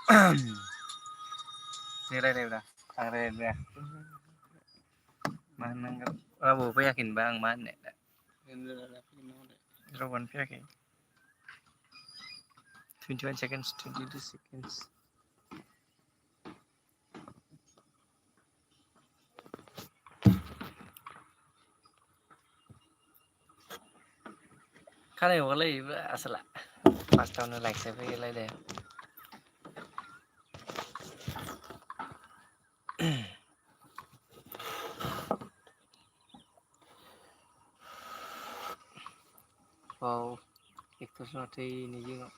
Ini udah. Angre udah. Mana enggak? Rabu yakin bang mana? Rawan yakin. 21 seconds, 22 seconds. Kan yang boleh asal pas tahun like saya pilih deh. Wow, itu nanti ini juga.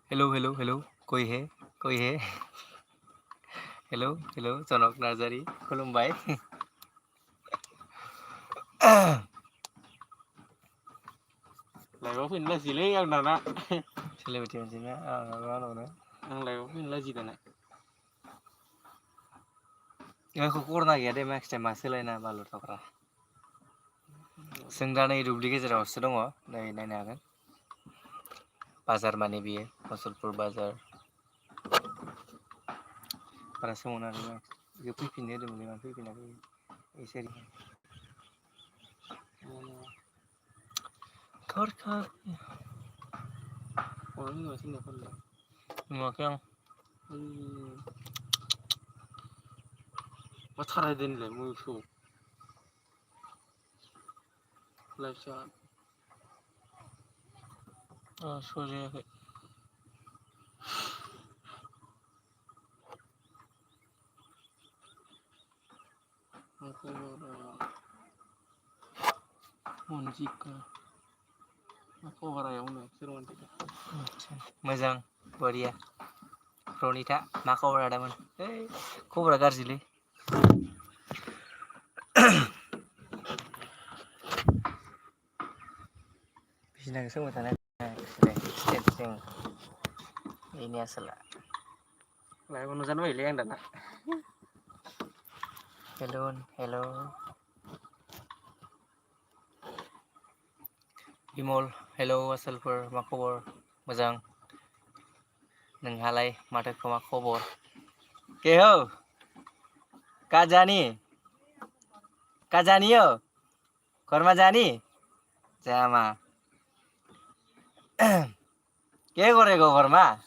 Hello, कोई है? Hello, Sonok Nazari, खुलुमबाय. Lalu pun lah sile yang nana. Selebriti macamnya, mana? Ang lalu pun lah sih nana. Yang kukur na ya deh max time masih lain apa lu tak pernah. Sengdana ini duplik aja ras sedang wah, dari nanya kan. Bazar mana biye, Masulpur Bazar. Para semua nari max. Yo pindah deh mulai mampir pindah ke Iseri. Kor. Oh ini masih nggak pernah. Makanya. What's happening le musuh. Live shot. Sorry. Aku Monjika. Aku orang yang mana? Seruan tidak. Mazang, Boria. Ronita, maka orang ada man. Kau beragam sih le. Bisnya kesemu tanah. Sing. Ini asal. Lalu nusan wali yang dana. Hello. Imol, hello, Asalpur, Makobor, Mazang. Nenghalai, mata ke Makobor. Keho? Kajani yo? Korma jani? Jama. Ke gore go korma?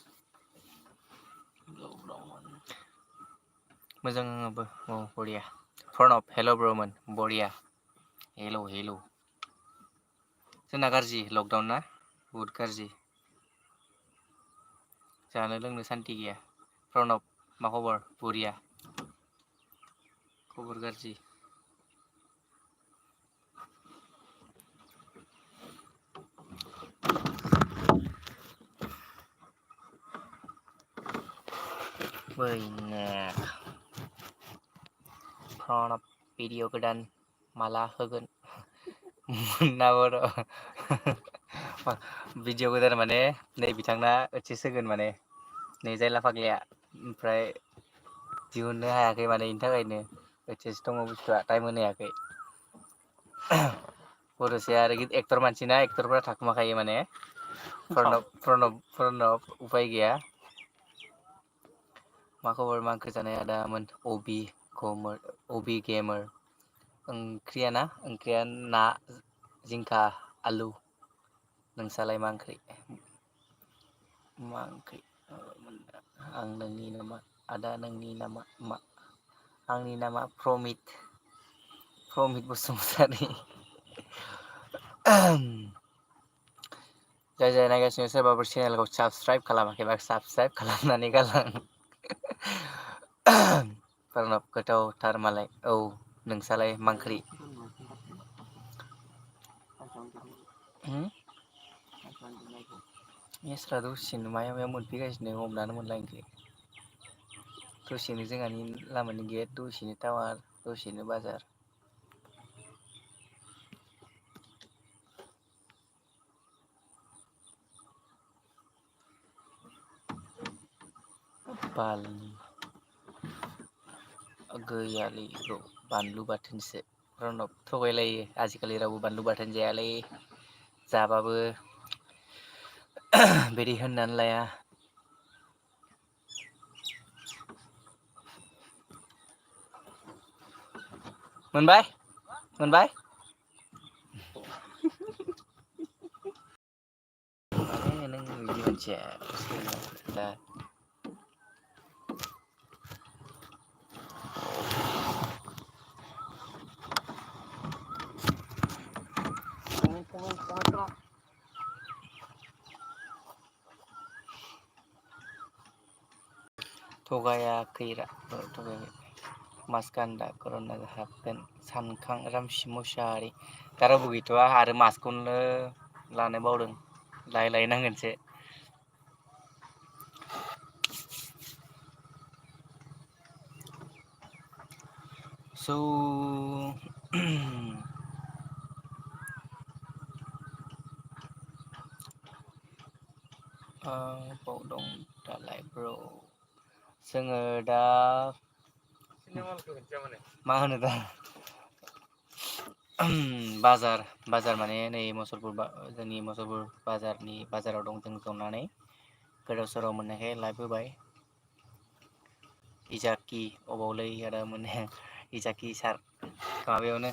Mazang apa? Oh, Boria. Pranab, hello Broman, Boria. Hello. Sana गाज्रि lockdown ना बहुत गाज्रि जानो लोंनो सान्ति गैया प्रणब मा खबर बरिया खबर गाज्रि बैनाक प्रणब भिडिअ गोदान माला होगोन मोनाबर भिडिअ गोदान माने नै बिथांना ओइचएस होगोन माने नै जायला फाग्लाया ओमफ्राय दिहुननो हायाखै माने इनि थाखायनो ओइचएस दङ बुस्थुआ टाइम होनो हायाखै बर'से आरो एक्टर मानसिना एक्टरफोरा थाखुमाखायो माने प्रणब उपाय गैया मा खबर मा ओंख्रि जानाय आदामोन अबि गेमार ओंख्रिया ना जिंखा आलु नोंसालाय मा ओंख्रि आं नोंनि नामा आदा नोंनि नामा मा आंनि नामा प्रमित बसुमतारी जाय नायगासिनो सोरबाफोर चेनेलखौ साबस्क्राइब खालामाखैबा साबस्क्राइब खालामनानै गालां प्रणब गोथावथार मालाय औ नोंसालाय मा ओंख्रि एस्रा दसेनो मायाव मोनफैगासिनो हमनानै मोनला ओंख्रि दसेनो जोंहानि लामानि गेट दसेनो टावार दसेनो बाजार बालनि गैयालै बानलु बाथोनसो प्रणब थगायलायो आजिखालि रावबो बानलु बाथोन जायालै जाबाबो बिदि होननानै लाया मोनबाय मोनबाय नों बिदि मानसिया दा थगायाखैरा थगायाखै मासगान्दा कर'ना हाबगोन सानखां रामसि मुसाहारि दा रावबो गैथ'आ आरो मास्कखौनो लानो बावदों लायनांगोनसो स' बाव दं दालाय ब्र' जोङो दा मा होनो दा बाजार माने नै मुसलपुर जोंनि मुसलपुर बाजाराव दं जों जनानै गोदाव सोराव मोननायखाय लाबोबाय इजाकि अबावलै आदा मोने इजाकि सार माबायावनो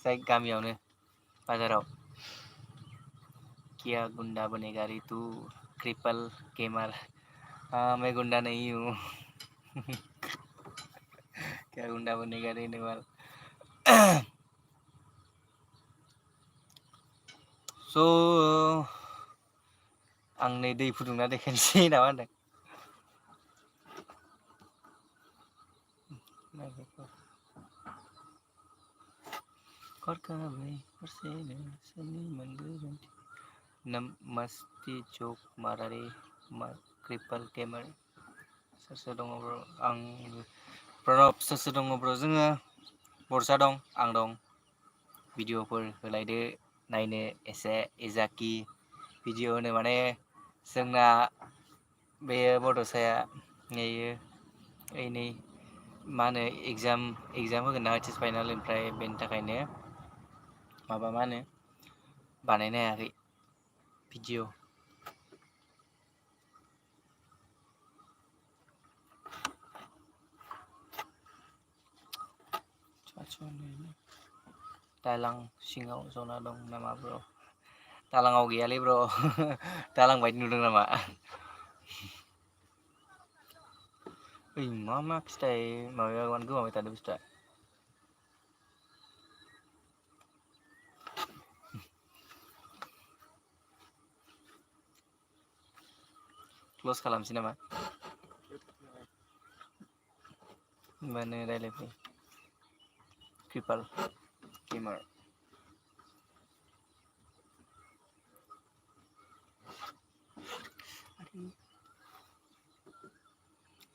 जाय गामियावनो बाजाराव किया गुंडा बनेगा रे तू ट्रिपल गेमार मैं गुंडा नहीं हूँ क्या गुंडा बनेगा रे नवाल स' आं नै दै फुदुंना देखायनोसै नामा होनदों मस्ती जोक मारारे क्रिपल गेमार सोर दङ ब्र आं प्रणब सोर दङ ब्र जोङो बरसा दं आं दं भिडिअफोर होलायदो नायनो एसे इजाकि भिडिअ होनो माने जोंना बेयो बड'साया नै मा होनो एगजाम होगोन ना ओइस एस फाइनाल ओमफ्राय बेनि थाखायनो माबा मा होनो बानायनो हायाखै भिडिअ दालां सिङाव जना दं नामा ब्र दालाङाव गैयालै ब्र दालां बायदि नुदों नामा ओइ मा फिथाइ माबायानो गोमाबाय थादों बुस्थुआ क्ल'ज खालामसै नामा होमबानो रायलायफै क्रिपाल गेमार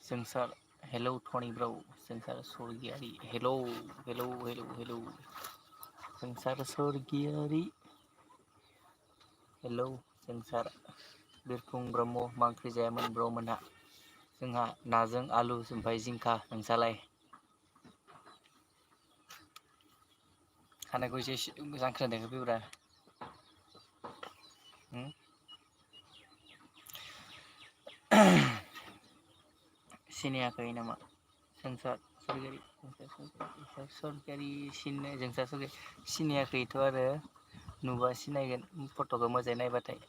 जोंसार हेलौ टनि ब्र जोंसार स्वर्गियारि हेलौ जोंसार स्वर्गियारि हेलौ जोंसार बिरफुं ब्रह्म मा ओंख्रि जायामोन ब्र मोनहा जोंहा नाजों आलु ओमफ्राय जिंखा नोंसालाय खानायखौ एसे जांख्रिनायखौ फैब्रा सिनायाखै नामा जोंसार सरगियारि सिनायाखैथ' आरो नुबा सिनायगोन फट'खौ मोजाङै नायबाथाय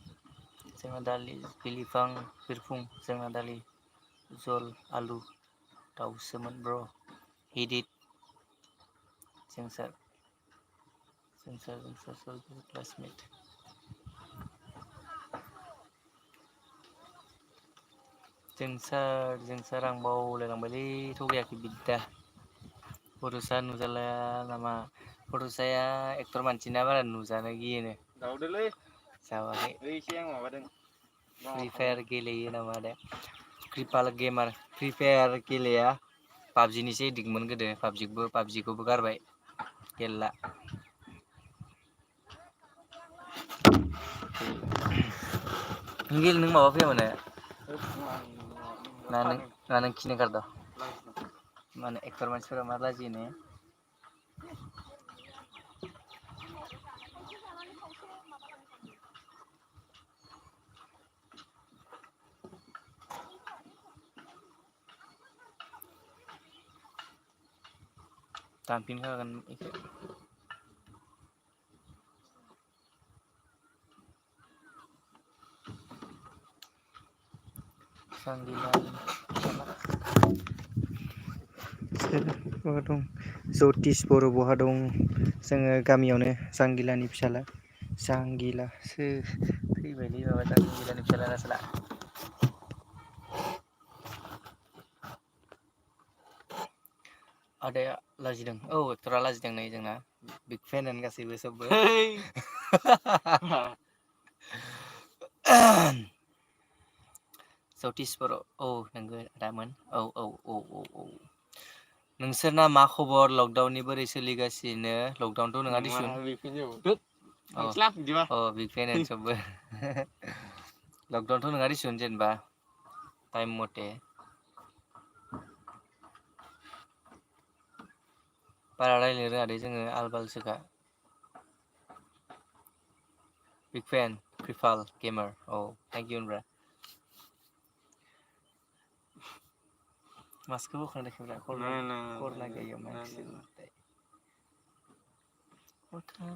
जोंहा दालि बिलिफां बिरफुं जोंहा दालि जल आलु दाउसोमोन ब्र हिदित जोंसार क्लासमेट जोंसार आं बावलायलांबायलै थगायाखै बिद्दा बड'सा नुजाला नामा बड'साया एक्टर मानसिना बारा नुजानो गियोनो दावदोलै जाबाखै एसे आं माबादों फ्रि फायार गेलेयो नामा दे क्रिपाल गेमार फ्रि फायार गेलेया पाबजिनिसो एडिक्टमोन गोदो पाबजिखौबो गारबाय गेलेला नों माबा फैया माने ना नों खिनो गारदों माने एक्टर मानसिफोरा मा लाजियो ने दानफिनखागोन इखो सांगिलानि बहा दं जतिस बर' बहा दं जोङो गामियावनो जांगिलानि फिसाला जांगिलासो फैबायलै माबा जांगिलानि फिसाला आसोला आदाया लाजिदों औ एक्टरा लाजिदों नै जोंना बिग फेनानो गासैबो सबबो जतिस बर' औ नोंगो आदामोन औ औ औ औ औ नोंसोरना मा खबर लकडाउननि बोरै सोलिगासिनो लकडाउनथ' नङा दिसुन अ बिग फेन सबबो लकडाउनथ' नङा दिसुन जेनेबा टाइम मथे बारा रायलायनो रोङादै जोङो आल बालसोखा बिग फेन क्रिपाल गेमार औ थेंक इउ होनब्रा मास्कखौ बोखांदो खेब्रा करना गया मास्क से बोलता है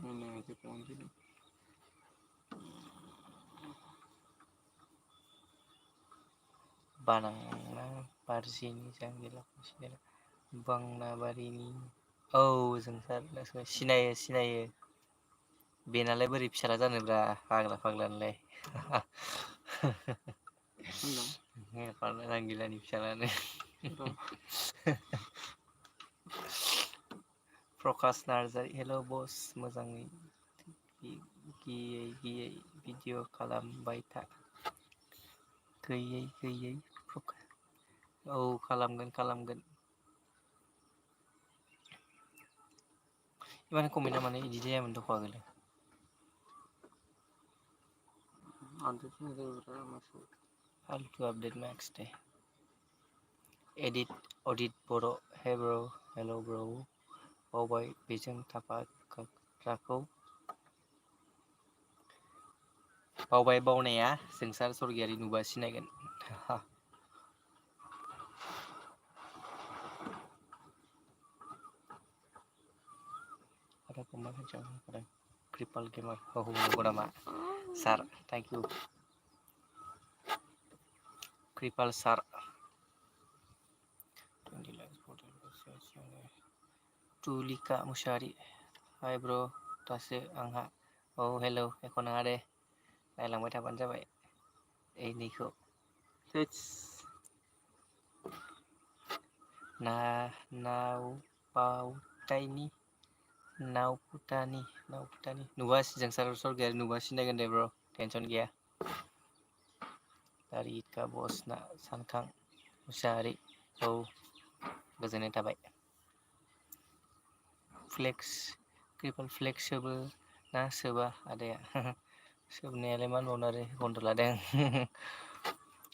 बानांना बारजिनि जांगिला बांनाबारिनि औ जोंसार सिनायो सिनायो बेनालाय बोरै फिसाला जानोब्रा फाग्ला फाग्लानोलाय जांगिलानि फिसालानो प्रकास नार्जारि हेल' बस मोजाङै गियै गियै भिडिअ खालामबाय था गैयै गैयै औ खालामगोन इमान कमेन्टआ माने इदि जायामोन दख' आगोलो फालतु आपडेट माक्स दे अडिट बर' हे ब्र' हेल' ब्र' बावबाय बेजों थाफाग्राखौ बावबाय बावनाया जोंसार सरगियारि नुबा सिनायगोन क्रिपाल गेमार औ नंगौ नामा सार थेंक इउ कृपाल सार तुलिका मुसाहारि हाय ब्र' दासो आंहा औ हेल' एख' नङा दे नायलांबाय थाबानो जाबाय एनिखौ ना नावबावतायनि नावपुतानि नुबा जोंसार सरगियारि नुबा सिनायगोन दे ब्र' टेनसन गैया दारिखा बसना सानखां मुसाहारि औ गोजोननाय थाबाय फ्लेक्स क्रिपाल फ्लेक्स सोबो ना सोबा आदाया सोबनायालाय मा होनबावनो आरो गन्द' लादों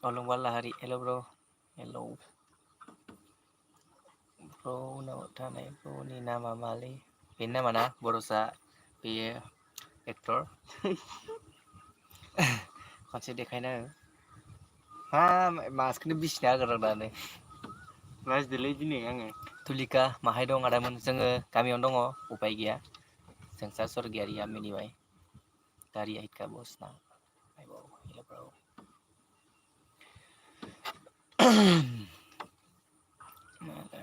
अलंबार लाहारि हेल' ब्र' हेल' ब्र' उनाव थानाय ब्र'नि नामा मालै बेनि नामा ना बर'सा बेयो एक्टर खनसे देखायना हो मा मास्कखौनो बिसिना होगोन आं दानो लाजिदोलै दिनै आङो तुलिका माहाय दं आदामोन जोङो गामियावनो दङ उफाय गैया जोंसार सरगियारिया मिनिबाय दारि आइका बसना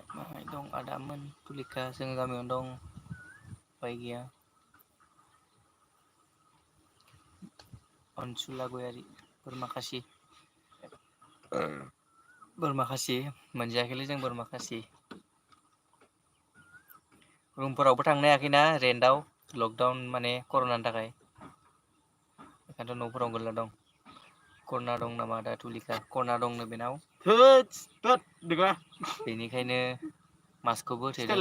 माहाय दं आदामोन तुलिका जोङो गामियावनो दं उफाय गैया अनसुला गयारि बोरमा खासि बोरमा खासि मोनजायाखैलै जों बोरमा खासि रुमफोरावबो थांनो हायाखैना रेन्टआव लकडाउन माने कर'नानि थाखाय ओंखायनोथ' न'फोराव गोलैना दं कर'ना दं नामा दा तुलिका कर'ना दंनो बेनाव बेनिखायनो मास्कखौबो होथेदों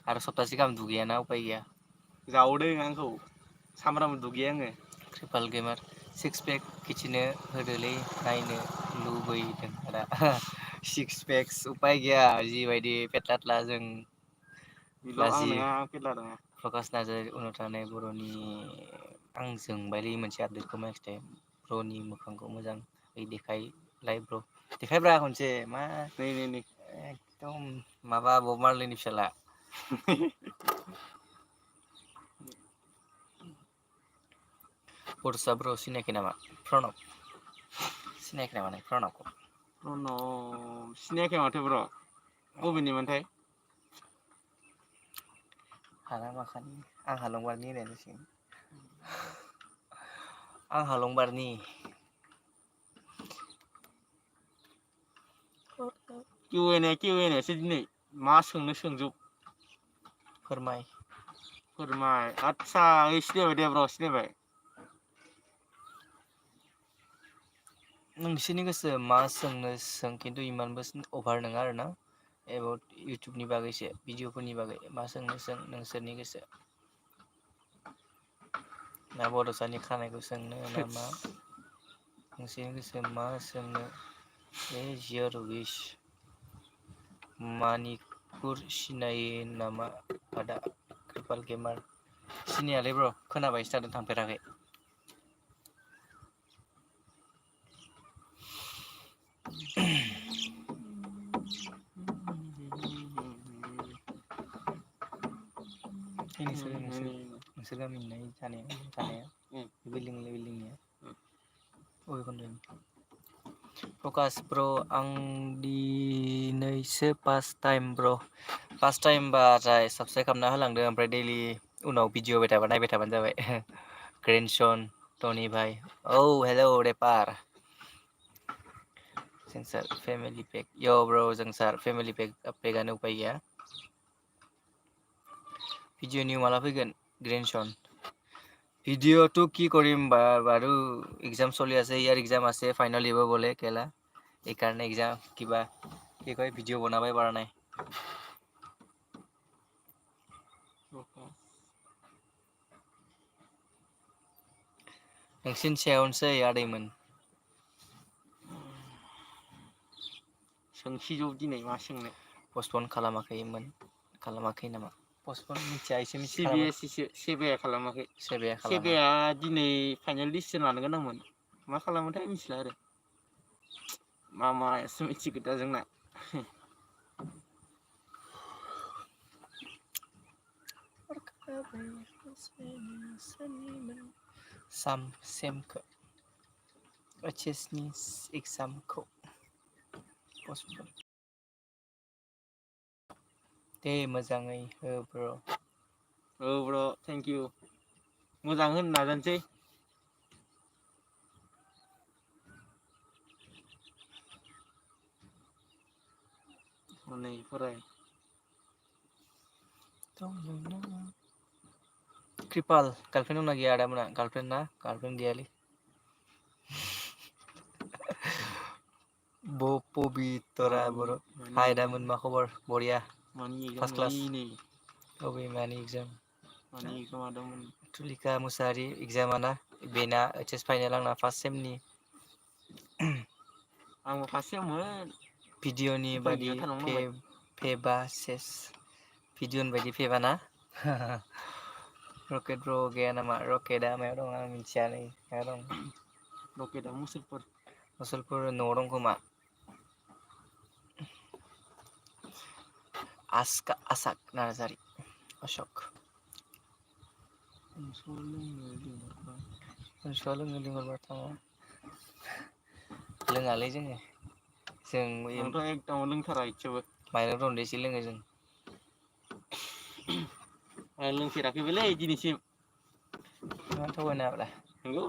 आरो सप्तासे गाहाम दुगैयाना उफाय गैया जावदों आंखौ सामफ्रामबो दुगैया आङो क्रिपाल गेमार सिक्स पेक खिथिनो होदोलै नायनो लुबैदों आदा सिक्स पेक्स उफाय गैया जिबायदि पेटलादला जों प्रकास नार्जारि उनाव थानाय बर'नि आं जोंबायलै मोनसे आपडेटखौ माखिथाय ब्र'नि मोखांखौ मोजाङै देखायलाय ब्र' देखायब्रा खनसे मा नै एकदम माबा बब मार्लेनि फिसाला बड'सा ब्र' सिनायाखै नामा प्रणब सिनायाखै नामा नों प्रणबखौ प्रणब सिनायाखै माथो ब्र' बबेनिमोनथाय हालामाखानि आं हालंबारनि होननायनोसै आं हालंबारनि Q&A सो दिनै मा सोंनो सोंजोब फोरमाय आदसा सिनायबाय दे ब्र' सिनायबाय नोंसोरनि गोसो मा सोंनो सों खिन्थु इमानबो अभार नङा आरो ना एबाउट इउटुबनि बागैसो भिडिअफोरनि बागै मा सोंनो सों नोंसोरनि गोसो ना बड'सानि खानायखौ सोंनो ना मा नोंसोरनि गोसो मा सोंनो इज योर विश मानिकपुर सिनायो नामा आदा कृपाल गेमार सिनायालै ब्र' खोनाबायसो थादों थांफेराखै नोंसोर गामिनि थानाया बिल्डिंनिया अबे खन्द'नि प्रकाश ब्र' आं दिनैसो फार्स्ट टाइम ब्र' फार्स्ट टाइमबाथाय साबसक्राइब खालामना होलांदो ओमफ्राय दैलि उनाव भिडिअ होबाय थाबा नायबाय थाबानो जाबाय ग्रेन्डसन टनि भाई औ हेलौ रेपार जों सार फेमिलि पेक यो ब्र' जों सार फेमिलि पेकआनो उपाय गैया ভিডিঅ' নিউ মালা ফেগেন গ্ৰেনছন ভিডিঅ'টো কি কৰিম বাৰু এক্সাম চলি আছে ইয়াৰ এক্সাম আছে ফাইনেল দিব বোলে কেলা এইকাৰণে এক্সাম কিবা কি কয় ভিডিঅ' বনাবই পৰা নাই नोंसिनि सायावनोसै आदैमोन सोंसिजोब दिनै मा सोंनो पस्टपन खालामाखै नामा पस्टपन मिथिया एसे सेबाया खालामाखै खालामा सेबाया दिनै फाइनेल डिसिसन लानो गोनांमोन मा खालामोथाय मिथिला आरो मामायासो मिथिगो दा जोंना सेमखौ OHSनि एग्जामखौ पस्टपन दे मोजाङै हो ब्र' औ ब्र' थेंक इउ मोजां होनो नाजानोसै हनै फराय कृपाल गार्लफ्रेन्ड दंना गैया आदामोना गार्लफ्रेन्ड ना गार्लफ्रेन्ड गैयालै पबितरा बर' हाय दामोन मा खबर बरिया फार्स्ट क्लास अबे मानि एग्जाम तुलिका मुसाहारि एग्जामा ना बेना OHS फाइनेल आंना फार्स्ट सेमनि आंबो फार्स्ट सेममोन भिडिअ'नि बायदि फेबा सेस भिडिअ'नि बायदि फेबाना रकेट ब्र' गैया नामा रकेटआ मायाव दं आं मिथियालै मायाव दं रकेटआ मुसलपुर न'आव दं खोमा आसाक नार्जारि अशक मोनसुआ लोंनो लिंहरबा थाङा लोङालै जोङो आंथ' एकदम लोंथारा इसेबो माइरं रन्दैसो लोङो जों आं लोंफेराखैबोलै दिनैसिम मानो थगायनो हाब्रा नंगौ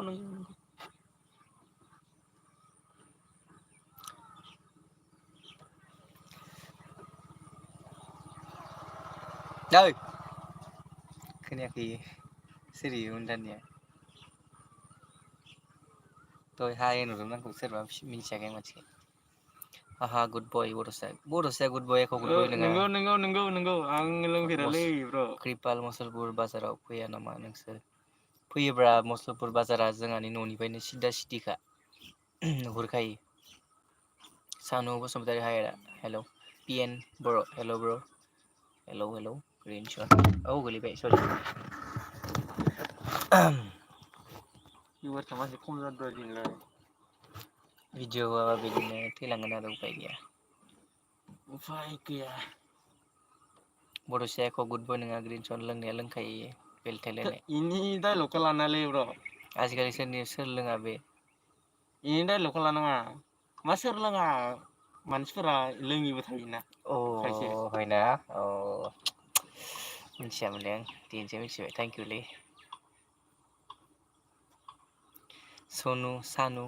ओइ खोनायाखै सोर इयो उनदानिया दहाय हाय होनहरदोंमोन आंखौ सोरबा मिथियाखै आं मानसिखौ आहा गुड बय बड'साया गुड बय एख' गुड बय नङा नंगौ आं लोंफेरालै ब्र' कृपाल मुसलपुर बाजाराव फैया नामा नोंसोर फैयोब्रा मुसलपुर बाजारा जोंहानि न'निफ्रायनो सिदा सिदिखा नुहुरखायो सानु बसुमतारी हाय हेलौ पिएन बर' हेलौ ब्र' हेलौ ग्रेनसन औ गोलैबाय सरि इबारसो मानसि खम जादों दिनैलाय भिडिअ'आ बिदिनो थैलांगोन आरो उपाय गैया बड'साया एख' गुडबो नङा ग्रिनसन लोंनाया लोंखायो बेलथायलायनाय ini dialogखौ लानालै bro आजिखालि सोर लोङा बे ini dialogखौ लानाङा मा सोर लोङा मानसिफोरा लोङिबो थायोना खायसे হয় ना मिथियामोनलै आं दिनैसो मिथिबाय थेंक इउलै सनु सानु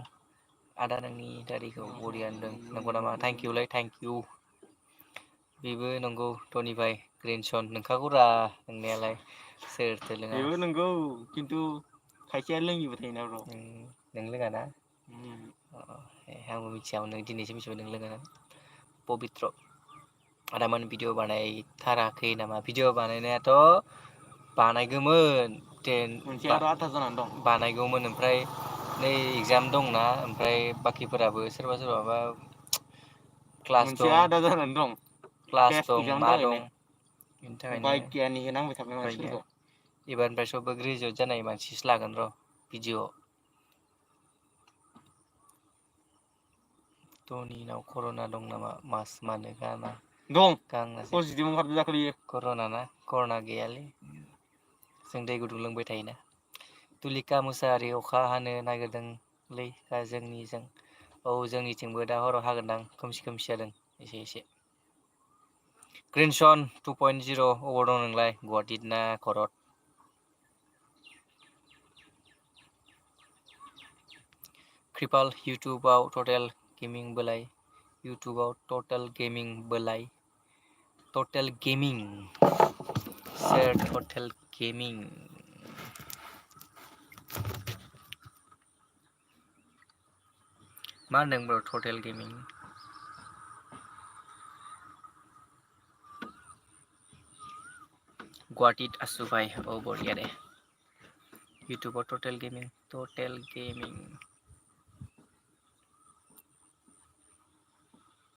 आदा नोंनि दारिखौ बरिया होनदों नंगौ नामा थेंक इउलै थेंक इउ बेबो नंगौ टनि भाइ ग्रिनसन नोंखागौरा नोंनायालाय सोरथो लोङा बेबो नंगौ खिन्थु खायसेया लोङिबो थायोना bro नों लोङा ना आंबो मिथियामोन नों दिनैसो मिथिबाय नों लोङा पबित्र आदामोन भिडिअ बानायथाराखै नामा भिडिअ बानायनायाथ' बानायगौमोन मोनसे आरो आधा जानानै दं बानायगौमोन ओमफ्राय नै एगजाम दंना ओमफ्राय बाखिफोराबो सोरबा सोरबाबा क्लास मोनसेया दं आदा जानानै दं टेस्ट एगजामनि मा दं थाखायनो बेनि थाखायनो बायगियानिक नांबाय थाबाय उपाय गैया मानसिफोरखौ एबारनिफ्राय सबबो ग्रेजुवेट जानाय मानसिसो लागोन र' भिडिअ टनिनाव कर'ना दं नामा मास मानो गाना दं गांनासै पजिटिभ ओंखारदों दाखालि कर'ना ना कर'ना गैयालै जों दै गुदुं लोंबाय थायोना तुलिका मुसाहारि अखा हानो नागिरदोंलै जोंनिजों औ जोंनिथिंबो दा हराव हागोनदां खोमसि खोमसि जादों एसे एसे ग्रिनसन 2.0 अबाव दं नोंलाय गुवाहाटि ना घरत कृपाल इउटुबाव टटेल गेमिं बोलाय इउटुबाव टटेल गेमिं बोलाय टटेल गेमिं सोर टटेल गेमिं मा होनदों ब्र टटेल गेमिं गुवाहाटीत आसु भाइ औ बरिया दे इउटुबाव टटेल गेमिं